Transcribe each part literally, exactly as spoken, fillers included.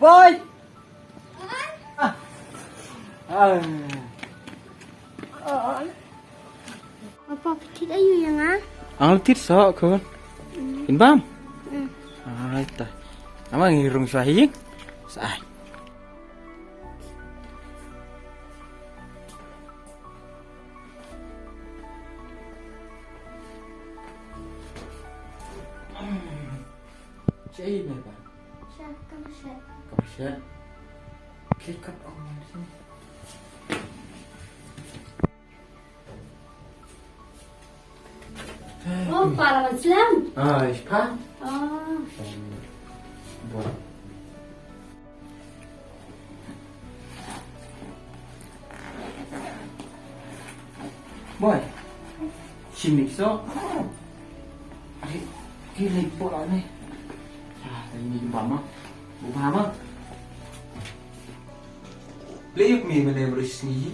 Boy. Ah. Ah. Papa, phi thied aiu ïa nga? Nga la thied soh khun. Phin bam? Hmm. Ai ta. Namar ngi rung shuwa hi ïing. Sa ai. Shaei me ba? Sha kam shet. Kam shet. Klik kat ong man sini. Oh, para man slam. Ah, ish pa. Oh. Bon. Boy. Sini so. Ari, kili pola ni. Ah, ini bama. Bama. Ble ïa kmie me leh baroh shi sngi hi?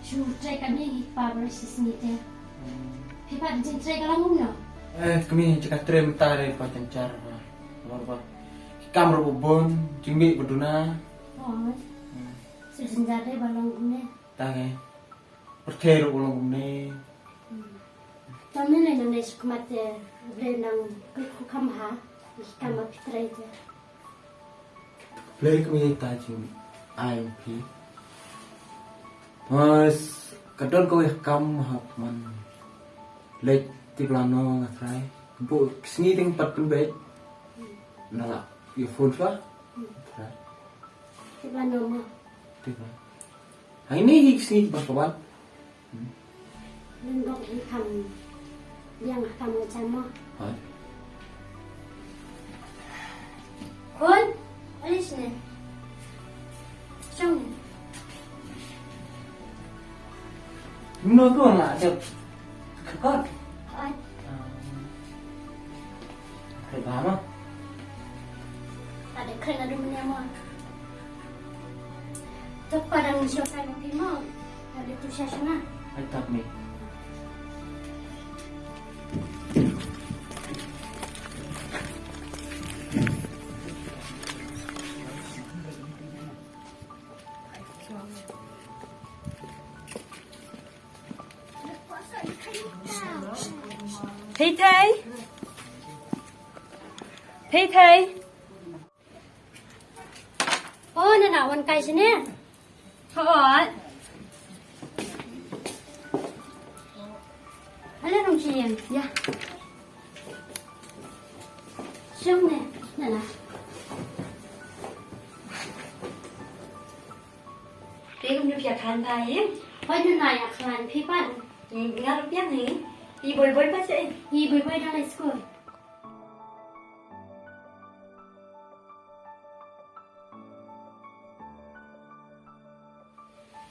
Shu trei ka mih hi kpa baroh shi sngi te. Phi pat jingtrei ka long kumno? Eh, kmie jaka trei mynta re pa jynjar ba. Mor ba. Ki kam ruh ba bun, jingmih ba duna. Oh. Hmm. Shu jynjar re ba long kumne. Tang eh. Pyrthei ruh ba long kumne. Hmm. Tang ne ne ne shi khmat te ble nang kut kham ha. Ki kam ba phi trei te. Blei kmie ta jingaiñ phi. Mas ka don kawei ka kam ha man. Leit tip lano nga trai. Ka buh ka sngi ding pat pynbeit. Na la ïa phone shuwa. Trai. Tip lano ma. Tip lano. Hangne hi ka sngi ba ka wan. Lynbok hi kham biang ha ka mo chamo. Hoi. Khun, alis ne. Shong ne. Mano tu anak dia? Kekot. Hoi. Khreh bha mo? Ade khreh naduh mynne mo. Tok padang sho sai mo phi mo. Ade tu sha shna. Ai tak me. Thei thei. Thei thei. Oh, na na wan kai sini. Hoi. Ala nong sini. Ya. Siang ne. Na na. Phi kum du phi ïa khlaiñ bha ïa. Hoi, du na ïa khlaiñ phi pat. Nga ruh biang hi. I Boi Boi pat sha i. I Boi Boi dang lai skul.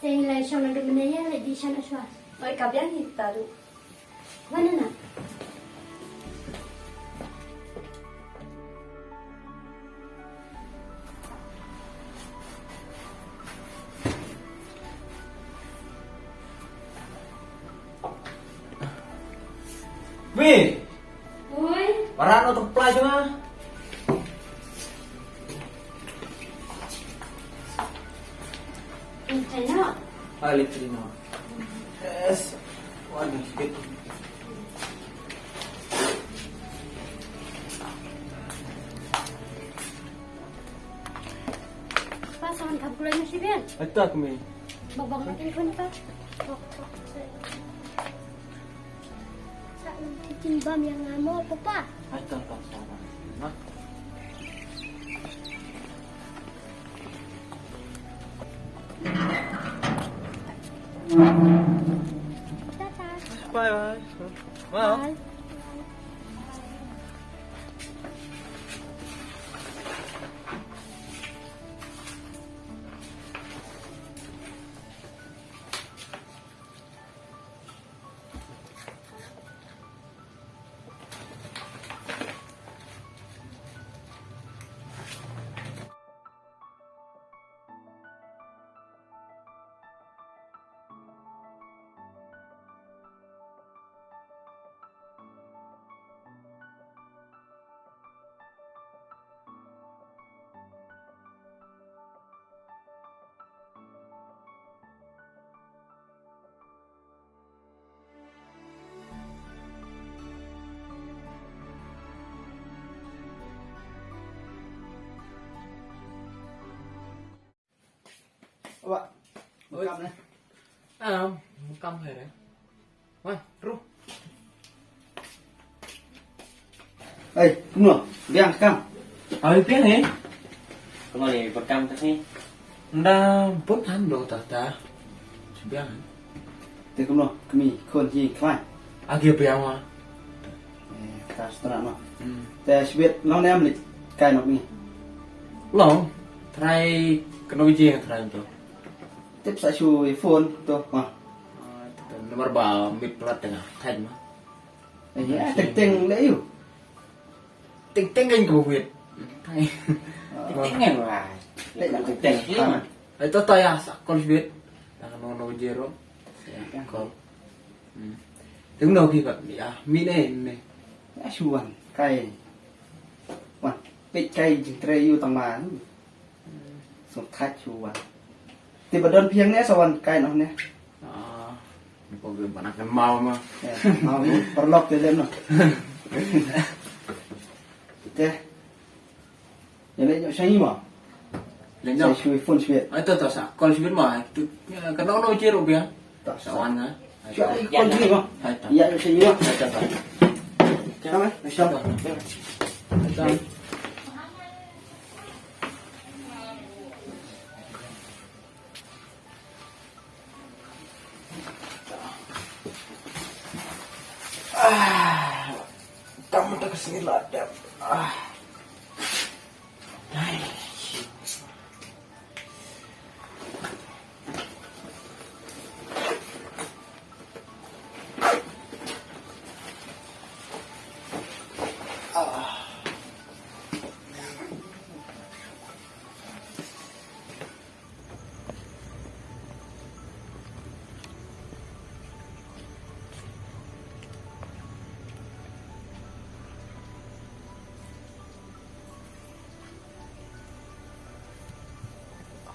Te ngi lai shong naduh mynne ïa, leit dih sha na shuwa. Oi, ka biang hi ta ruh. Wan na. Wi. Oi. Parat noh tu pla jong nga. Ini tengok. Ah, lip tengok. Yes. Wah, ni sikit. Pas on kap gulai mesti biar. Atak mi. Babang makin pun ka. Sa kin bam ïa nga mo, Papa. Atak tak sama. Nah. Tata. Bye bye. Bye. Bye. Wah. Oi. Kam ne. Ah, kam hai re. Wah, ru. Hey, kumno? Biang kam? Ai, biang eh. Kumno ne, put kam tak ni? Nda put han do ta ta. Biang. Te kumno, kami kon ji khlai. Agi biang wa. Eh, ta stra no. Hmm. Te sibit long ne am li kai nok ni. Long, trai kano ji trai to. Tip sa shu phone to ma. Ah, to, nomor ba mit plat tengah thaj ma. Eh, ya, teng teng le yu. Teng teng kan ko wit. Teng teng kan wa. Le teng teng. Ai to to ya sa call wit. Tang no no zero. Ya, call. Hmm. Teng no ki ba ya mi ne ne. Ya shu wan kai. Wan pet kai jing tre yu tang ma. Sngewthuh shuwa. Te ba don phiang ne sa wan kai noh ne. Ah, ni ko ge ba nak kan mau ma. Ya, mau ni paralok te lem noh. Te. Ya le nyok sai ma. Le nyok. Sai shui phone shui. Ai to to sa call shui ma. Tu ya, ka no no je ro bia. To sa wan na. Shui call shui ma. Ai to. Ya nyok sai ma. Ai to to. Sama, sama. Ai to. Ah, kamu tak kesini lah, Dep. Ah. Hai. Ah.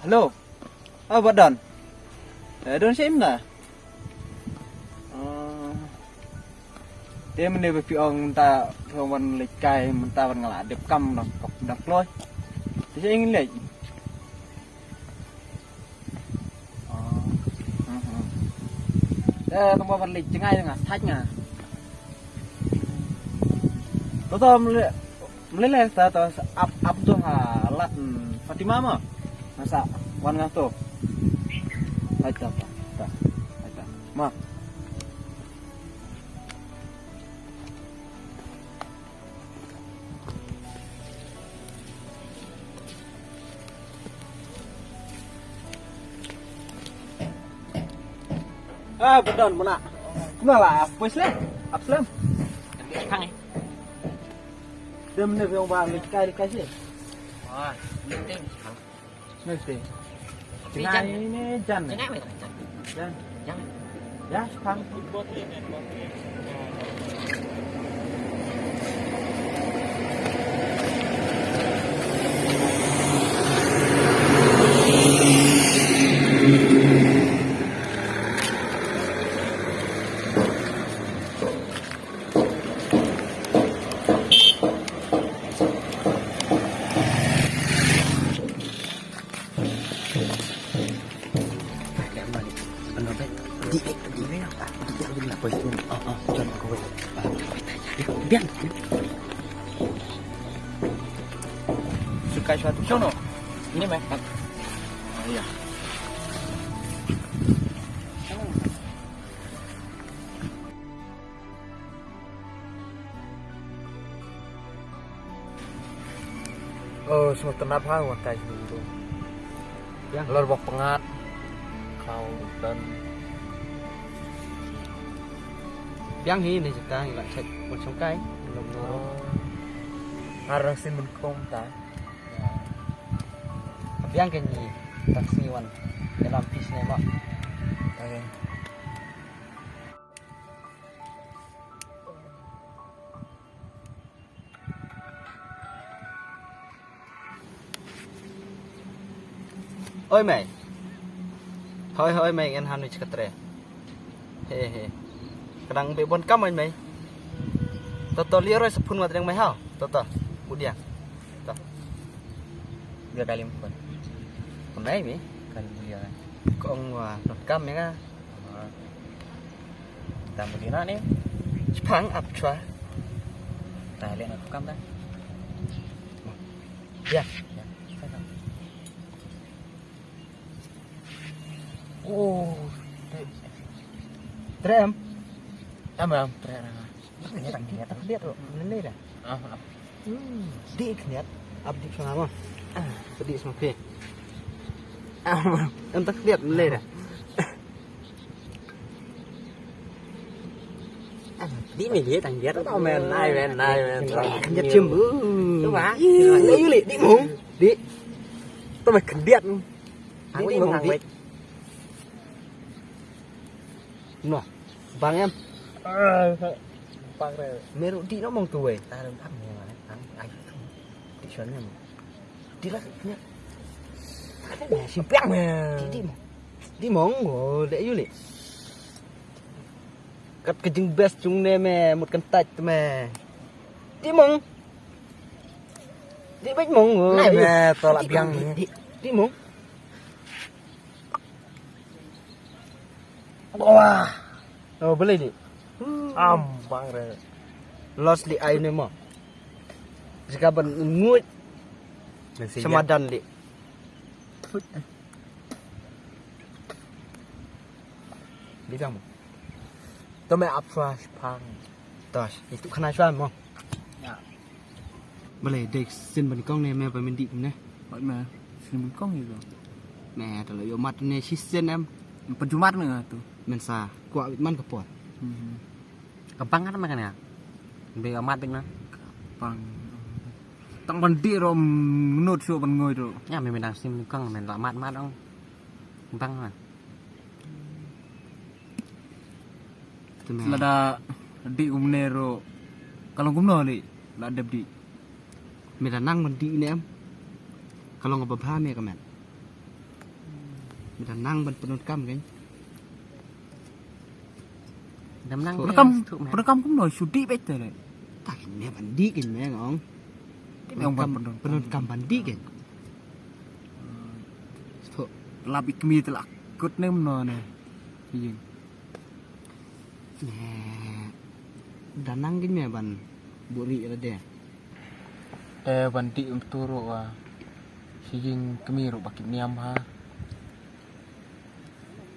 Hello. Ah, ba don. Eh, don sim na. Ah. Te mynne ba phi ong mynta phi ong ban leit kai mynta ban nga la dep kam dang kop dang kloi. Te sa ing leit. Oh. Mhm. Te tang ba ban leit jngai nga thaj nga. To to mynne mynne le ta to ap ap to ha lat, mm, Fatima ma. Nga sa wan nga to. Hai ta ta. Hai ta. Ma. Ah, ba don mana. Kumno la, ap poi slem. Ap slem. Kan dia kang eh. Dem ne biang ba leit kai leit kai sih. Wah, ini ting. Mesti. Tapi jan. Ini jan. Jangan, jangan. Jan. Jangan. Ya, sekarang. Biang. Suka suatu sono. Ini meh. Oh, iya. Oh, sngewtynnat ha, wan kai sngewtynnat. Biang. Lor bok pyngngad. Kau dan. Biang hi ne jaka ngi la check wan shong kai. Lom lom. Oh. Ngar rang sin mun kong ta. Ya. Biang ke ni taxi wan. Dalam pis ne mak. Okay. Oi mei. Hoi hoi mei, ngan han wich katre. He he. Kadang be bon kam oi mei. Toto lioroi sa phun wat deng mei hao. Toto. Udia. To. Dia kalim phun. Phun mei mei. Kan dia. Kong wa not kam ya nga. Tam di na ni. Chpang ap chwa. Ta le not kam ta. Ya. Oh. Trem. Am am trem. Ni tak ni tak dia tu. Ni dah. Ah. Hmm, di khniat. Ap di sana ma. Ah, di sama phe. Ah, entak khniat le dah. Di mi di tang dia tau men, nai men, nai men. Khniat chim. Tu ba. Le yu le di mong. Di. Tu mai khniat. Ang di mong di. Noh, bang em. Bang re. Meru di no mong tu wei. Ta rem am ne ma. Ang ai. Di shon ne. Di la ne. Ada ne simpang me. Di di mong. Di mong go de yu le. Kat ke jing best jung ne me mut kan tat me. Di mong. Di best mong go. Nai me to la biang. Di mong. Wah. Oh, boleh di. Am bang re. Los li ai ne mo. Sika ban ngut. Samadan li. Di dang mo. To me ap shwa shpang. Tos, itu khana shwa mo. Ya. Balei dei sien ban kong ne me ba men dih ne. Pat me sien ban kong ïa to. Me ta la ïoh mat ne shisien em. Pat ju mat me nga tu. Men sa kwah wit man ka por. Mhm. Ka bang kan me kan ya. Be ïoh mat bik na. Bang. Tang ban dih ro nut shu ban ngoi tu. Ya me men dang sien ban kong men la mat mat dong. Bang na. Lada dih kumne ruh ka long kumno leh la dep dih. Me da nang ban dih ne em. Ka long ba bha me ka met. Me da nang ban pyndonkam kein. Dam nang. Pyndonkam, pyndonkam kumno shu dih beit te leh. Ta kein me ban dih kein me nga ong. Dih me ong ban pyndonkam. Pyndonkam ban dih kein. Stok. Lap i kmie te la kut ne kumno ne. Ïing. Ne. Da nang kein me ban buh rieh lade. Te ban dih um tu ruh wa. Shi ïing kmie ruh ba kit niam ha.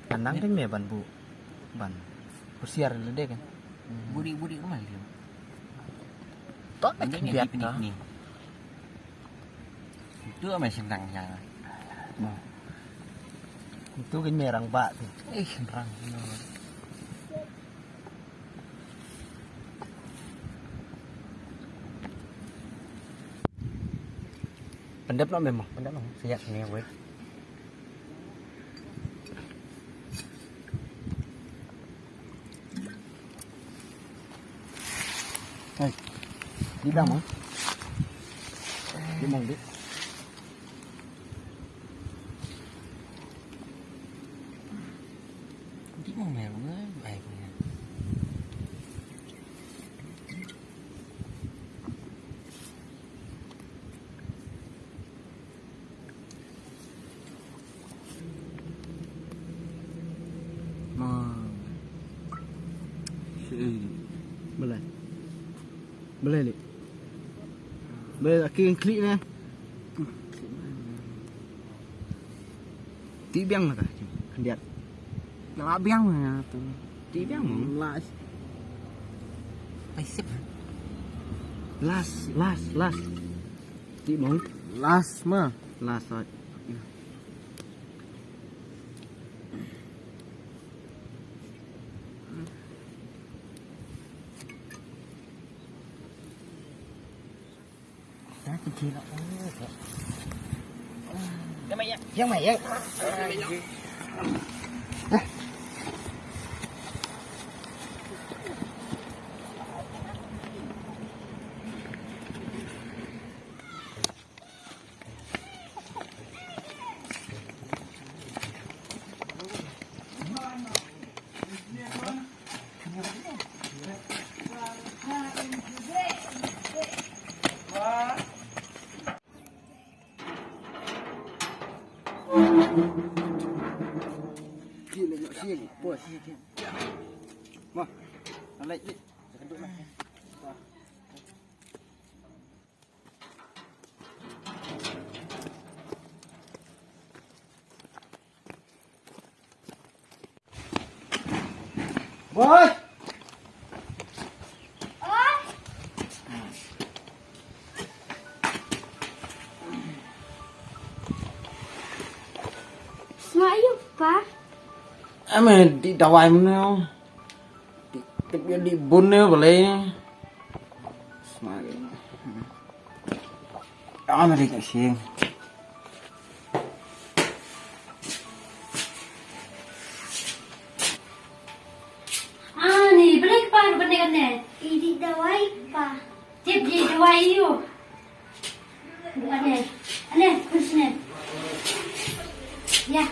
Da nang kein me ban buh ban husiar lade kein. Buh rieh buh rieh kumai leh. Tot kein biat ka. Itu amai sendang ya. Itu kein me rang ba tu. Eh, rang. Pyndep noh me mo. Pyndep noh. Siap ni wei. Hey. Di dang mo. Di mong di. Di mong me mo. Ai. Balei? Balei li? Balei aki klik ne? Ti biang lah kah? Khyndiat. Lah biang lah tu. Ti biang mong. Lah. Ai sip. Las, las, las. Ti mong. Las ma. Las oi. Mo, leit, leit. Boy! Sngewbha ïa u pa? Em, eh, dih dawai mynne. Dih, dih, dih bun ne balei. Sngewbha. Ah, mari ka sing. Ah, ni, balei kpa ruh kane kane? I dih dawai pa. Tip dih dawai ïa u. Ane, ane, khun sne. Ïa.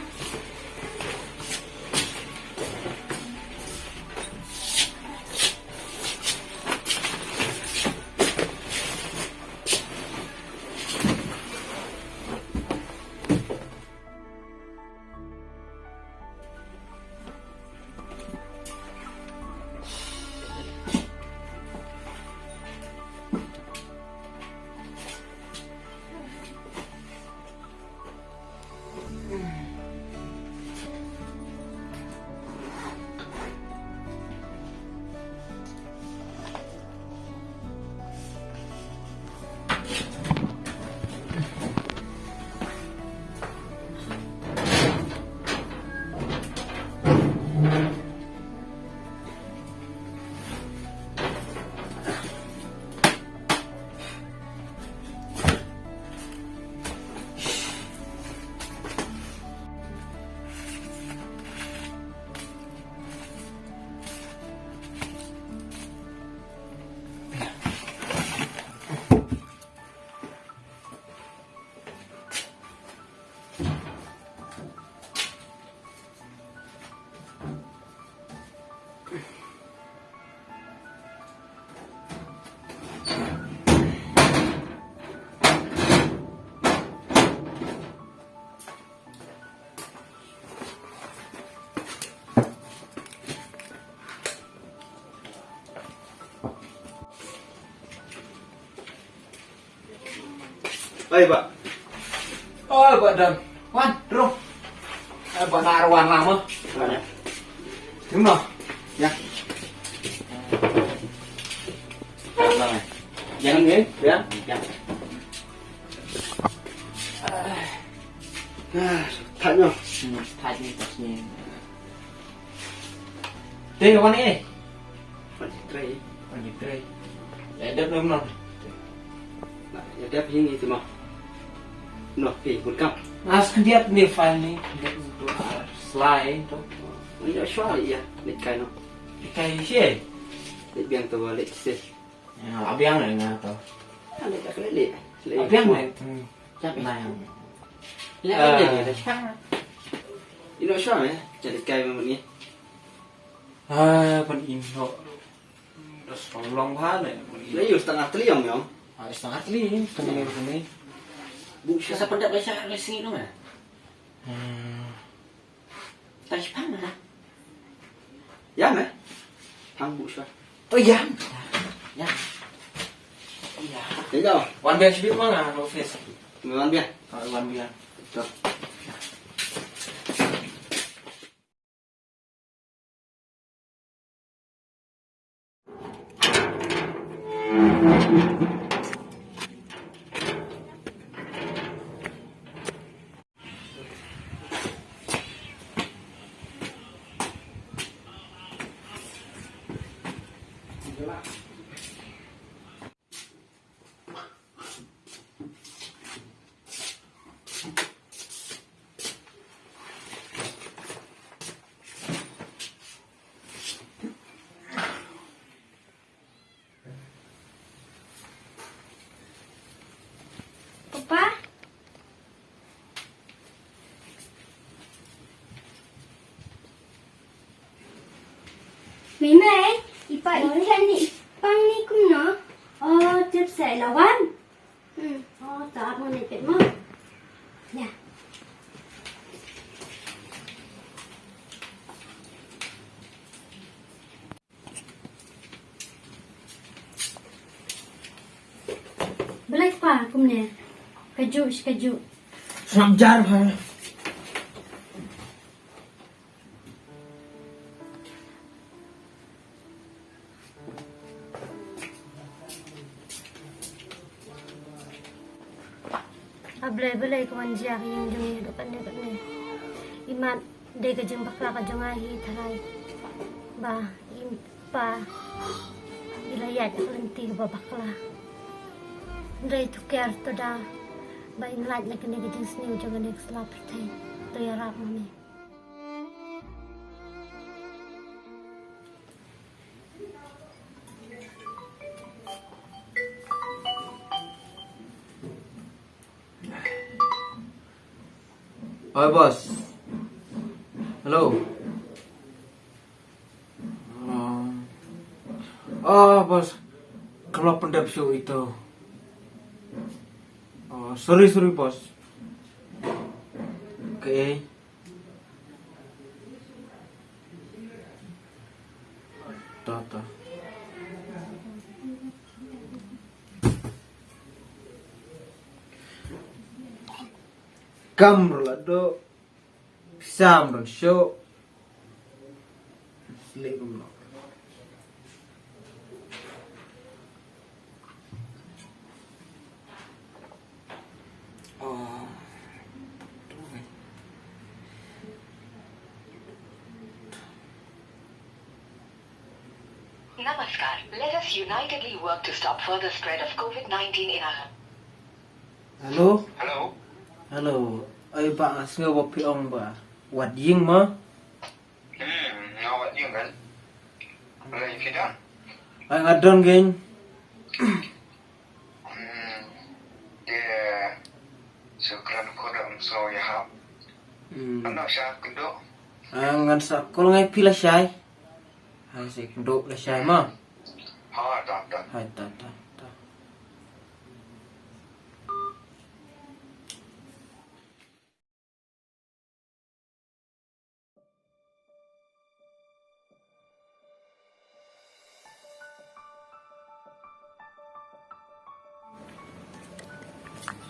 Ai, ba. Oi, ba dan. Wan, dro. Ai, ba nar wan lama. Mana? Dum no. Ya. Yang ni, ya. Ya. Ah, thait noh. Hmm, thait ni, thait ni. Te wan ni. Wan ni trei. Wan ni trei. Ya dep nom nom. Ya dep hi ni tu mo. Noh, hi bun kam. Nas khyndiat ni file ni, khyndiat tu ar slide tu. Ni ya shwa ya, ni kai noh. Ni kai shi. Ni biang tu balik shi. Ya, abiang ni nga tu. Ada tak kena ni. Abiang ni. Jap na yang. Ila ila ila shang. Ino shang eh. Jadi kai memang ni. Ah, pan ino. Dah solong bha ni. Ila yu setengah teliang yang. Ah, setengah teliang, setengah teliang ni. Bu sa pendak biasa racing tu mah. Hmm. Tang shi phang na. Ïa me. Phang bu shwa. Oh ïa. Ïa. Ïa. Ïa. Wan biang shibit ma nga office. Wan biang. Ah, wan biang. Betul. Papa? Mei mei, i pa i khlem ni i pang ni kumno? Oh, tip sa i la wan. Hmm, oh, ta ap ngan pet mo. Ya. Pa, kumne. Ka ju, shi ka ju. Sngap jar, pa. A Blei, balei ka wan jia ka ïing jong ngi haduh katne katne. Imat dei ka jingbakla ka jong nga hi tharai. Ba i pa i la ïaid ha ka lynti kaba bakla. Hynrei to kiar to da ba in lait na kane ka jingsniew jong kane ka sla pyrthei. To ïarap ma me. Oi, boss. Hello. Oh, oh, boss. Ka la pyndep shuh ito. Oh, sorry, sorry, boss. Okay. Ta, ta. Kam ruh la doh. Pisa mrad shuh. Slip mrad. Oh. Namaskar. Let us unitedly work to stop further spread of COVID nineteen in our Hello? Hello? Hello. Ai, ba nga sngew ba phi ong ba wat ïing mo? Hmm, nga wat ïing kan. Balei phi don? Ai, nga don kein. Hmm. Te shu kren khun ym sngew ïahap. Hmm. Ano sha kynduh? Ah, ngan sa call ngai phi lashai. Hai, sa kynduh lashai mo. Ha, ta, ta. Hai, ta, ta, ta.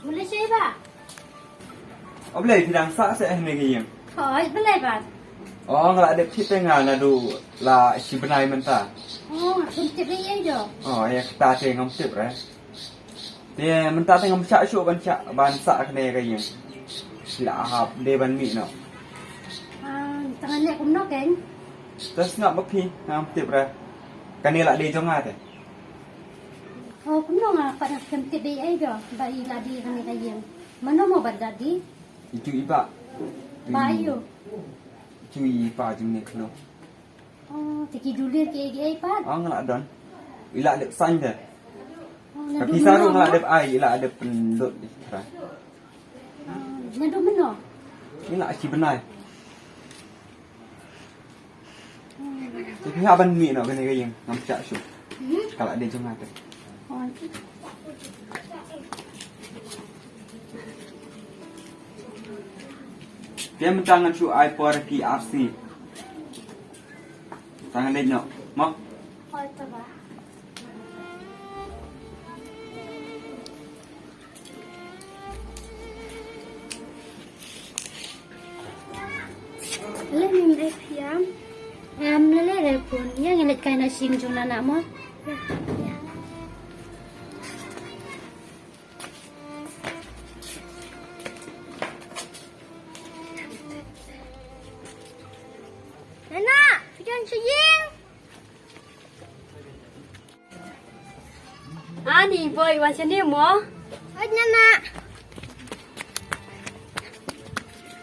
Balei seh ba? O balei phi dang sah seh hangne ka ïing? Hooid, balei ba? O, nga la dep thied te nga naduh la shi bnai mynta. O, ngam tip ei ei jooh. O, ïa kata te ngam tip re. Te mynta te ngam shah shuh ban shah ban sah kane ka ïing. Shi la hap dei ban mih noh. Ah, te ngan leh kumno kein? Te sngap ba phi, ngam tip re. Kane la dei jong nga te. O, kumno nga pat ngam tip ei ei jooh ba i la die kane ka ïing. Mano mo ba la die? Itu i bah. Bah aiu? Itu i pa jong ne khno. O, te ki dulir kiei kiei pat? O, nga la don. I la dep sign te. O, ka pisa ruh nga la dep ai, i la dep pynlut di tra. O, naduh mynno? I la shi bnai. Te phi hap ban mih noh kane ka ïing, ngam shah shuh. Hmm? Ka la dei jong nga te. O. Te mynta ngan shu ai por ki ar sngi. Tang leit noh mo. Hooid, to bah. Leh ning dei phiam. Em, leh leh dei pun. Ïa ngi leit kai na sing jong nana mo. Ïa, ïa. Nana, phi jan sha ïing. Ani boy, wan sini mo. Oi, nana.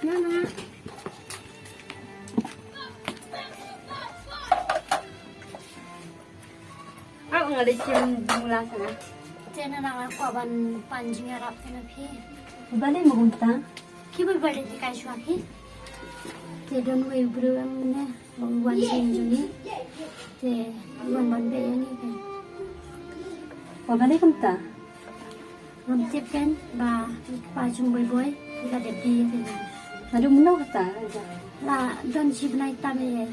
Nana. Au, nga leit shim jingmula sha nga. Te nana nga kwah ban pan jingïarap te na phi. Balei mo kumta? Ki bai bai leit kai shuwa phi. Te don wei u briew em ne, ba u wan jingïarap jong ngi. Te u wan ban beh ïa ngi te. Balei kumta? Ngam tip kein ba i kpa jong Boi Boi i la dep die ïa phi. Naduh mynno kata? La don shi bnai tam ei ei.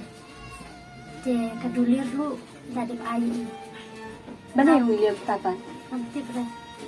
Te ka dulir ruh la dep ai. Balei u ïa kata pat? Ngam tip re.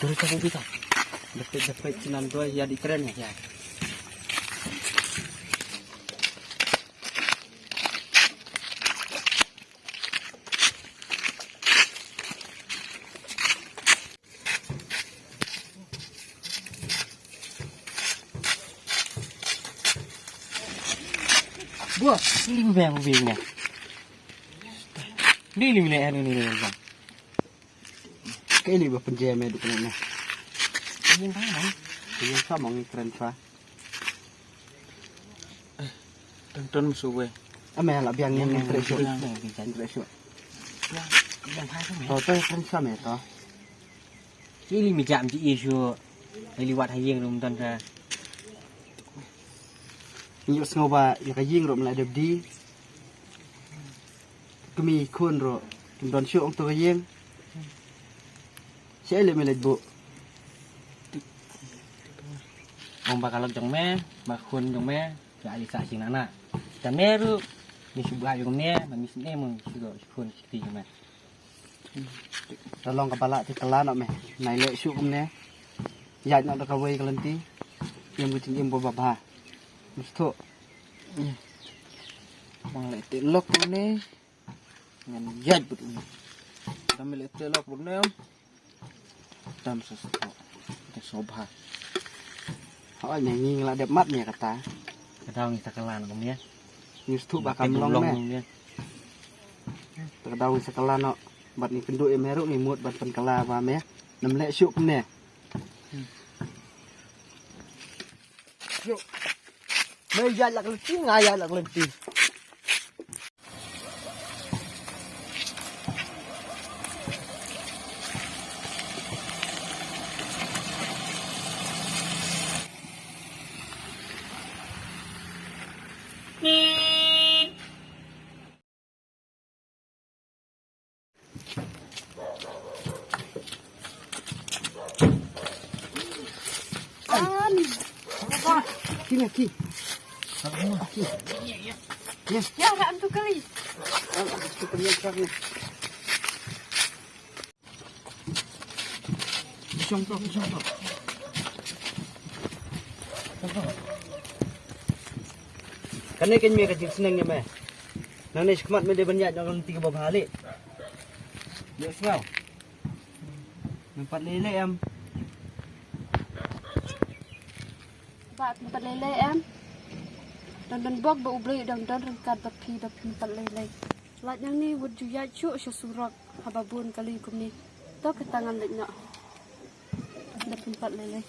Duri ka, duri ka. Dapet, dapet, sinan doi ya di kren ya. Bua, ling beng beng ne. Ni ling ne anu ni ling beng. Ka ini ba pynjem eh dukun ne. Yang ka mang. Yang ka mang transfer. Tang ton musuh gue. Ame la biang yang transfer. Biang, biang, biang. Transfer. Biang, biang hai ka me. To to transfer me to. Ki li mi jam ji issue. Li wat ha ïing rum ton ka. Ngi sngew ba ïa ka ïing ruh mla dep di. Kmie khun ruh kim don shuh ong to ka ïing. Sha leh me leit buh. Ong ba ka lok jong me, ba khun jong me, ka ai sa sing nana. Ta me ruh, me shu buh jong me, ba me sne mo shu khun shu kti jong me. Ta long ka ba lah te ka la noh me. Nai leh shuh kumne. Ïaid noh da kawei ka lynti. Im ka jingim ba ba bha. Musthu. Mang leh te lok kumne. Ngan ïaid bad une. Dam leh te lok bad une. Dam sa sa. Te sobha. Hoi me ngi la dep mat me kata. Ka daw ngi sa ka lan ko me. Ngi sthu ba kam long me. Ka daw ngi sa ka lan no. Bad ngi kynduh em heru ngi mut bad pynkylla ba me. Nam leh shuh me. Yo. Me ïaid la ka lynti, nga ïaid la ka lynti. Ki, ki. Ki. Yes. Ya, ka antu kali. Antu kali yang terakhir. Kane kein me ka jingsneng ïa me. Nangne shakhmat me dei ban ïaid na ka lynti kaba bha leh. Ïa sngew. Me pat lei lei em. Ba phi pat lei lei em. Don don bok ba U Blei u dang don ryngkat bad phi ba phi pat lei lei. Lait nangne wat ju ïaid shuh sha surok haba bun kali kumne. To kata ngan leit noh. Da phi pat lei lei.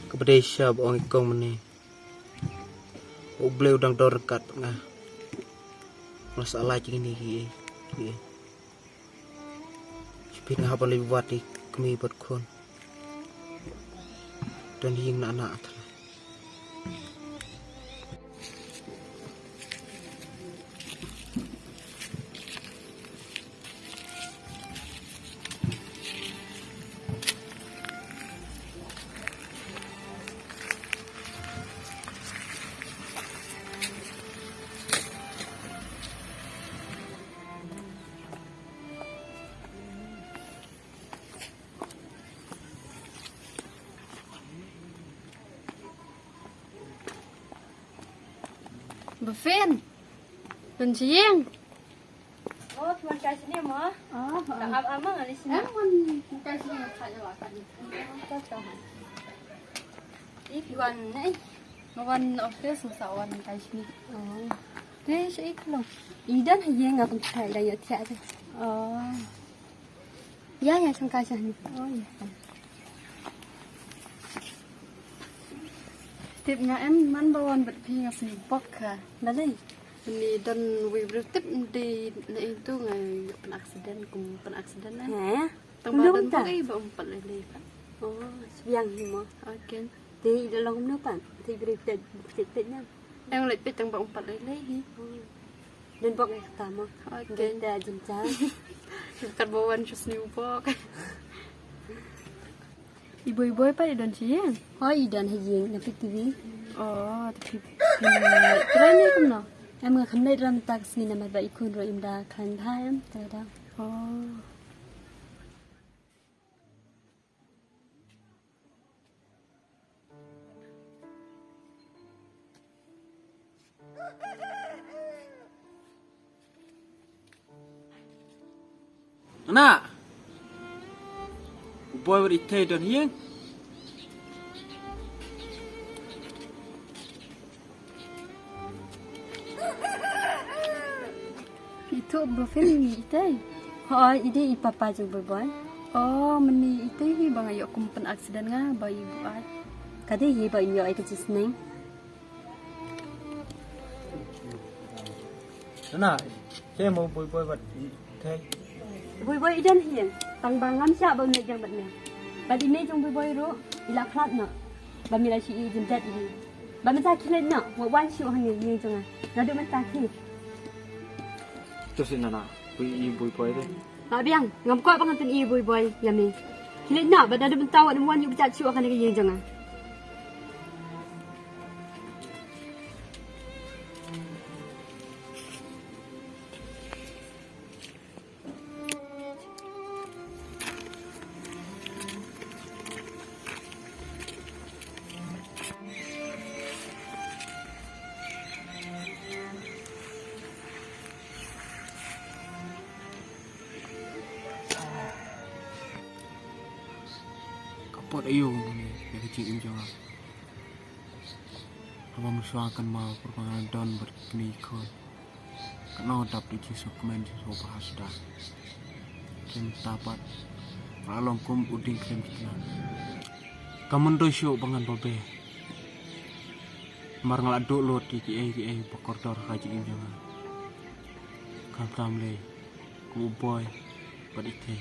Kaba dei sha ba ong i kong mane. U Blei u dang don ryngkat bad nga. Nga sa lai jingkine ki, ki. Shipit nga hap ban leit wad ïa i kmie bad khun. Don ïing na na thala. Ba phin. Phin sha ïing. Oh, phi wan kai shane mo? Ah, ah. Ka ap ama ngali shane. Em, wan kai shane, ka ap ama ngali shane. Ih, phi wan ne? Nga wan office, nga sa wan kai shane. Oh. Te sha ïing ka long. I don ha ïing, nga pynshai da ïa thiah te. Oh. Ïa, ïa, shong kai shane. Oh, ïa. Tip nga em, man ba wan bad phi nga sngewbok ka. Balei? Ni don wei briew tip dei na ïing tu nga ïoh pyn accident, kum pyn accident na. He? Tang ba don bok ei ba um pat lei lei pat. Oh, sbiang hi mo. Okay. Te i da long kumno pat? Te i briew peit, peit peit na. Em leit peit tang ba um pat lei lei hi. Oh. Don bok ei kata mo. Okay. Dei ta jin cha. Kat ba wan shu sngewbok. I boi boi pat i don sha ïing? Hooid, i don ha ïing, na peit T V. Oh, te phi, phi trai ne kumno? Em, nga khlem leit rang mynta ka sngi namar ba i khun ruh im da khlaiñ bha em, te da. Oh. Nana. U boi bad i Tei don ha ïing. Ito ba phin i Tei? Hooid, i dei i papa jong boi boi. Oh, mynne i Tei hi ba nga ïoh kum pyn accident nga ba i buaid. Ka dei hi ba i ïoh ïa ka jingsneng. Nana, te mo boi boi bad i Tei. Boi Boi i don hi ïing, tang ba ngam shah ba un leit ïeng bad me. Bad i mei jong Boi Boi ruh i la khlad noh ba me la shu ïoh jingdet ïa i. Bad mynta khie leit noh, wat wan shuh hangne ïing jong nga. Naduh mynta khie. To sngewbha nana pyn-i Boi Boi de. Lah biang, ngam kwah ba ngan pyn-i Boi Boi ïa me. Khie leit noh bad naduh mynta wat nym wan ïuh bjat shuh hangne ka ïing jong nga. Ka pot aïu kane ïa ka jingim jong nga. Haba mynshuwa kan mawpyrkhat nga don bad kine ki khun. Katno dap da jingsngewkmen jingsngewbha suda. Te mynta pat nga la long kum u dieng khlem ki tnat. Kam myntoi shuh ba ngan babe. Namar nga la duh lut ïa kiei kiei ba kordor ha ka jingim jong nga. Khamtam lei kum u Boi bad i Thei.